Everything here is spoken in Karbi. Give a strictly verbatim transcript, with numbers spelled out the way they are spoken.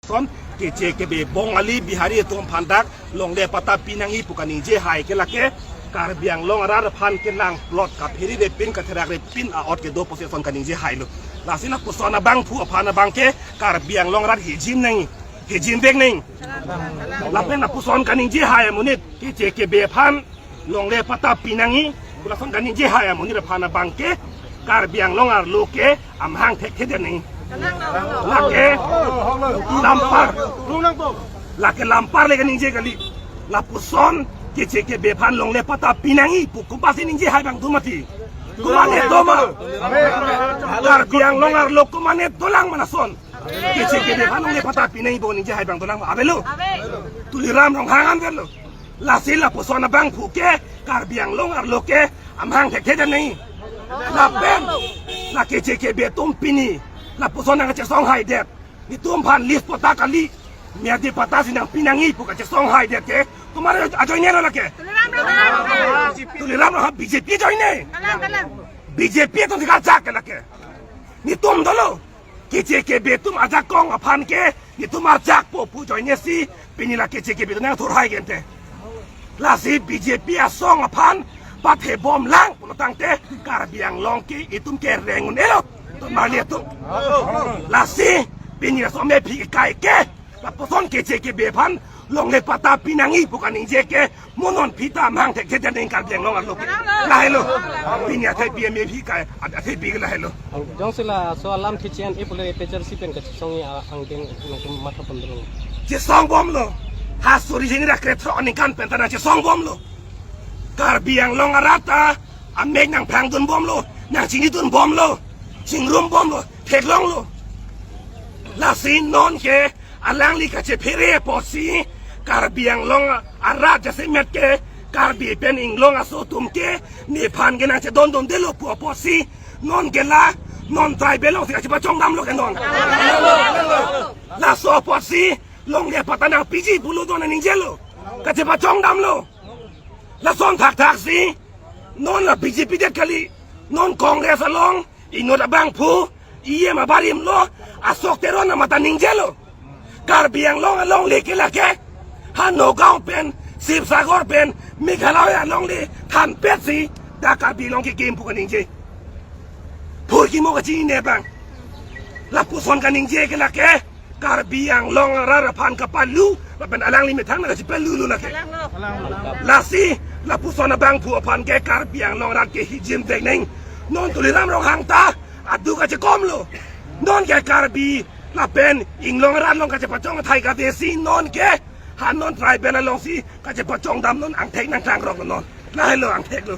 Son, Keche Kebe Bongali Bihari atum aphan dak longle patta pinangji pu kaningje hai ke lake Karbi Anglong arat aphan kelang plot kaphere repin katherak repin a-ot kedo pusi son kaningje hai lo. Lasi lapuson abangphu aphan abang ke Karbi Anglong arat hijim nangji, hijim vek nangji. Lapen lapuson kaningje hai amonit Keche Kebe aphan longle patta pinangji pu lason kaningje hai amonit aphan abang ke Karbi Anglong arlo ke amahang thekthedet nangji. Lake lampar. Lake lampar le kaningje kali. Lapuson Keche Kebe aphan longle patta pinangji pu komatsi ningje hai abang do mati? Komatne do ma? Karbi Anglong arlo komatne dolang ma lason? Keche Kebe aphan longle patta pinangji pu ningje hai abang dolang ma? Avelo. Tuliram Ronghang an avelo. Lasi lapuson abangphu ke Karbi Anglong arlo ke amahang thekthedet nangji. Lapen la Keche Kebe atum pini lapuson nangkachesong haidet. Netum aphan lease patta kali, miyadi patta si nangpinangji pu kachesong haidet ke komat ajoine lo lake? Tuliram Ronghang. Tuliram Ronghang B J P ajoine. Kalang, kalang. B J P atum si karjak ke lake. Netum dolo. Keche Kebe atum ajakong aphan ke netum arjakpo pu ajoine si pini la Keche Kebe atum nangthur hai ke ante. Lasi B J P asong aphan pathebomlang pulo tangte Karbi Anglong ke itum ke reng un-elo. Tum mali atum. Lasi pini laso mephi kai ke lapuson Keche Kebe aphan longle patta pinangji pu kaningje ke mo non phi ta amahang thekthedet nangji Karbi Anglong arlo ke? Lahelo. Pini athai pi mephi kai, athai pi ke lahelo. Jongsi laso alam thechi an ipule H R C pen kachesongji a-, angdeng nangtum matha pon dolo. Chesongbomlo. Ha suri jeni ra krethrok aningkan pen ta nangchesongbomlo. Karbi Anglong arat ta amek nangphrangdunbomlo, nangchinidunbomlo, chingrumbomlo, theklonglo. Lasi non ke alangli kachephere apotsi Karbi Anglong arat jasemet ke Karbi pen inglong aso atum ke nephan ke nangchedondundelo pu apotsi non ke la non tribal alongsi kachepachongdamlo ke non? Laso apotsi longle patta nangpiji pulo do, nangningje lo, kachepachongdamlo. Lason thakthak si non la B J P det kali, non Congress along inut abangphu E M abarim lo, Ashok Teron amat ta ningjelo. Karbi Anglong alongle ke lake ha Nagaon pen, Sibsagar pen, Meghalaya alongle thanpet si dak Karbi Anglong kekim pu kaningje. Phurkimo kachinine abang. Lapuson kaningje ke lake Karbi Anglong arat aphan kapalu lapen alangli methang nangkachipalu lo lake. Lasi lapuson abangphu aphan ke Karbi Anglong arat ke hijim vek nangji. Non Tuliram Ronghang ta adu kachekomlo. Non ke Karbi lapen inglong arat along kachepachong athai kave si non ke ha non tribal alongsi kachepachongdam, non angthek nangthangrok non. Lahelo angthek lo.